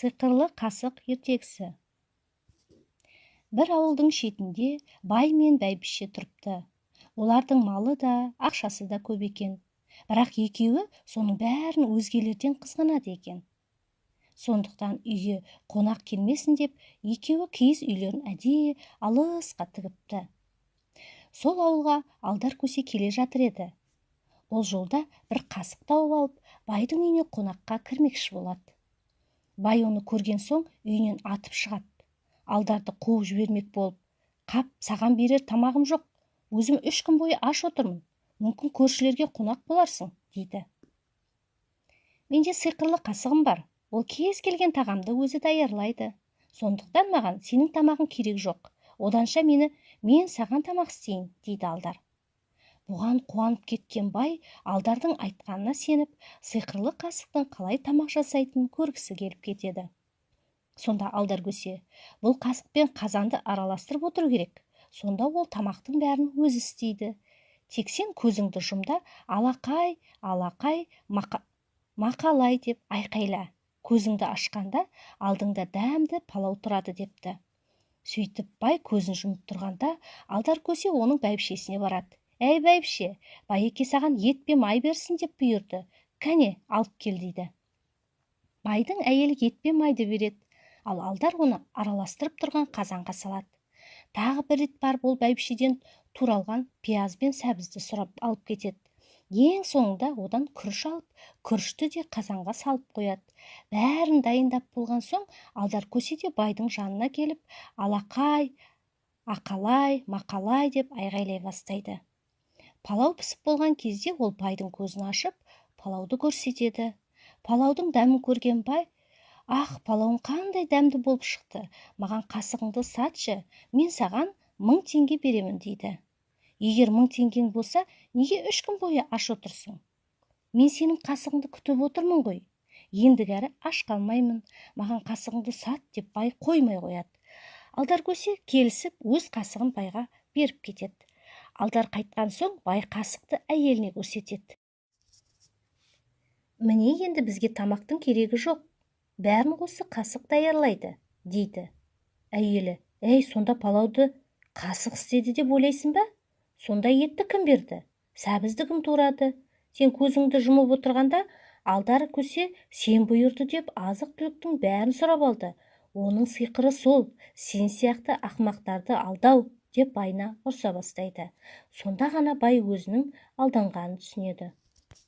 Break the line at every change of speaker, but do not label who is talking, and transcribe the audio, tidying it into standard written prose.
Сиқырлы қасық ертегісі. Бір ауылдың шетінде бай мен бәйбіше тұрыпты. Олардың малы да, ақшасы да көп екен. Бірақ екеуі соның бәрін өзгелерден қызғанады екен. Сондықтан үйге қонақ келмесін деп, екеуі киіз үйлерін әдейі алысқа тігіпті. Сол ауылға Алдар көсе келе жатыр еді. Ол жолда бір қасық тауып алып, байдың үйіне қонаққа кірмекші болады. Бай оны көрген соң үйінен атып шығады. Алдарды қуып жібермек болып: «Қап, саған берер тамағым жоқ, өзім 3 күн бойы аш отырмын, мүмкін, көршілерге қонақ боларсың», – дейді. «Менде сиқырлы қасығым бар, ол кез келген тағамды өзі даярлайды. Сондықтан маған сенің тамағың керек жоқ. Оданша мен саған тамақ істейін», – дейді Алдар. Бұған қуанып кеткен бай Алдардың айтқанына сеніп, сиқырлы қасықтың қалай тамақ жасайтынын көргісі келіп кетеді. Сонда Алдар көсе: «Бұл қасықпен қазанды араластырып отыру керек, сонда ол тамақтың бәрін өзі істейді. Тек сен көзіңді жұм да, "Алақай, алақай, мақалай" деп айқайла. Көзіңді ашқанда алдыңда дәмді палау тұрады», – депті. Сөйтіп, бай көзін жұмып тұрғанда, Алдар көсе оның бәйбішесіне барады: «Әй, бәйбіше, байеке саған ет пен май берсін деп бұйырды, кәне, алып кел», – дейді. Байдың әйелі ет пен майды береді, ал Алдар оны араластырып тұрған қазанға салады. Тағы бір рет барып, ол бәйбішеден туралған пияз бен сәбізді сұрап алып кетеді. Ең соңында одан күріш алып, күрішті де қазанға салып қояды. Бәрін дайындап болған соң, Алдар көсе де байдың жанына келіп, "Алақай, ақалай, мақалай" деп айғайлай бастайды. Палау пісіп болған кезде ол байдың көзін ашып, палауды көрсетеді. Палаудың дәмін көрген бай: «Ах, палауың қандай дәмді болып шықты! Маған қасығыңды сатшы, мен саған 1000 теңге беремін», – дейді. «Егер 1000 теңгең болса, неге 3 күн бойы аш отырсың? Мен сенің қасығыңды күтіп отырмын ғой. Ендігәрі аш қалмаймын, маған қасығыңды сат», – деп бай қоймай қояды. Алдар көсе келісіп, өз қасығын байға беріп кетеді. Алдар қайтқан соң, бай қасықты әйеліне көрсетеді: «Міне, енді бізге тамақтың керегі жоқ, бәрін осы қасық даярлайды», – дейді. Әйелі: «Әй, сонда палауды қасық істеді деп ойлайсың ба? Сонда етті кім берді, сәбізді кім турады? Сен көзіңді жұмып отырғанда, Алдар көсе сен бұйырды деп азық түліктің бәрін сұрап алды. Оның сиқыры сол, сен сияқты ақымақтарды алдау», – деп байына ұрса бастайды. Сонда ғана бай өзінің алданғанын түсінеді.